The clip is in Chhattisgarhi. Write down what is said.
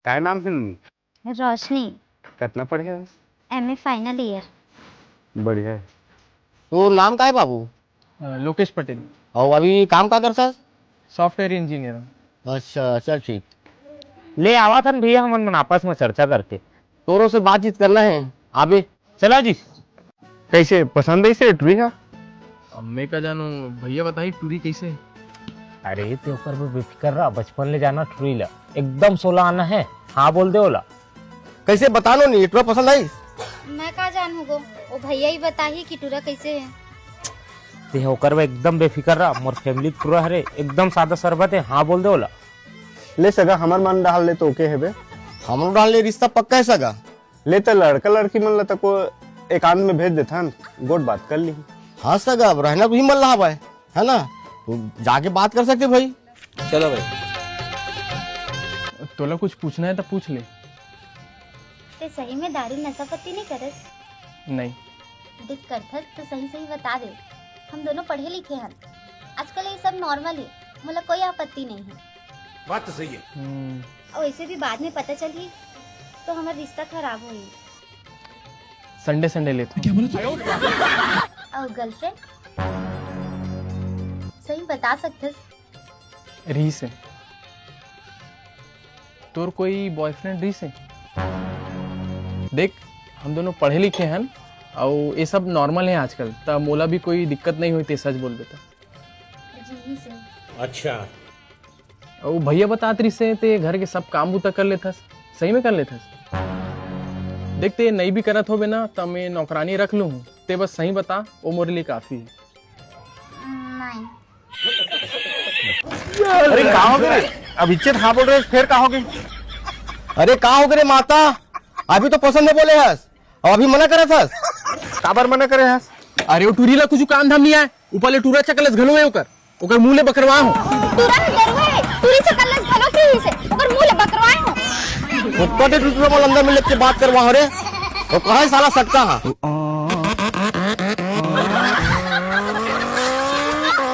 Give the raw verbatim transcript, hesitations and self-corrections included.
काय नाम हे? रोशनी। कतना पढ़े हस? MA final year. बढ़िया हे। तोर नाम का हे बाबू? अ, लोकेश पटेल। अउ अभी काम का करथस? Software engineer. अच्छा, चल ठीक। ले आवत हन भैया, हमन मन आपस में चर्चा करके। तोरो से बातचीत करना हे, आबे। चला जी। कैसे, पसंद हे इसे टुरी हा? अब मैं का जानू, भैया बताही टुरी कैसे हे? अरे ते ओकर बर बेफिकर रह, बचपन ले जाना टुरी ला, एकदम सोला आना हे, हाँ बोल दे ओला। कैसे बतानो नहीं, टुरा पसंद आइस? मैं का जानू गो, वो भैया ही बताही कि टुरा कैसे हे। ते ओकर बर एकदम बेफिकर रह, मोर फैमिली टुरा हरे, एकदम सादा सरबत हे, हाँ बोल दे ओला। ले सगा, हमर मन डाल ले तो ओके हेबे। हमरो डाल ले रिश्ता पक्का हे सगा। ले त लड़का लड़की मन ला तको एकांत में भेज देथन, गोठ बात कर ली। हाँ सगा, अब रहना तो ही मन ला हवय, है ना? तो जाके बात कर सकते भाई। चलो भाई। तोला कुछ पूछना हे त पूछ ले। ते सही में दारू नशा पत्ती नहीं करस? नहीं। देख करथस तो सही सही बता दे, हम दोनों पढ़े लिखे हन, आजकल ये सब नॉर्मल हे, मोला कोई आपत्ति नहीं हे। बात तो सही हे। हम्म। अउ वैसे भी बाद में पता चलही तो हमर रिश्ता खराब होही। संडे संडे लेथों। अउ गर्लफ्रेंड? सही बता सकथस? रिहिस हे। तोर कोई बॉयफ्रेंड रिहिस हे? देख, हम दोनों पढ़े लिखे हन, अउ ये सब नॉर्मल हे आजकल, त मोला भी कोई दिक्कत नहीं होही, ते सच बोलबे त। रिहिस हे। अच्छा। अउ भैया बतात रिहिस हे, ते घर के सब काम बूता कर लेथस, सही में कर लेथस? देख, ते नहीं भी करत होबे ना, त मैं नौकरानी रख लूँ हूँ। ते बस सही बता, वो मोरे लिए काफी हे। नहीं। अरे का होगे रे? अब इज्जत हाँ बोल रहे, फिर का होगे? अरे का होगे रे माता? अभी तो पसंद हे बोले हस, अब अभी मना करत हस। काबर मना करे हस? अरे वो टूरी ला कुछ काम धाम नहीं आय, ऊपर ले टूरा चकलस घलो हे ओकर, ओकर मुंह ले बकरवा हो। टूरा हे गरुवा हे, टूरी चकलस घलो की से, ओकर मुंह ले बकरवा हो। ऊपर से टूरा मन अंदर में लेके बात करवा हो रे, वो कहाँ साला सकता है?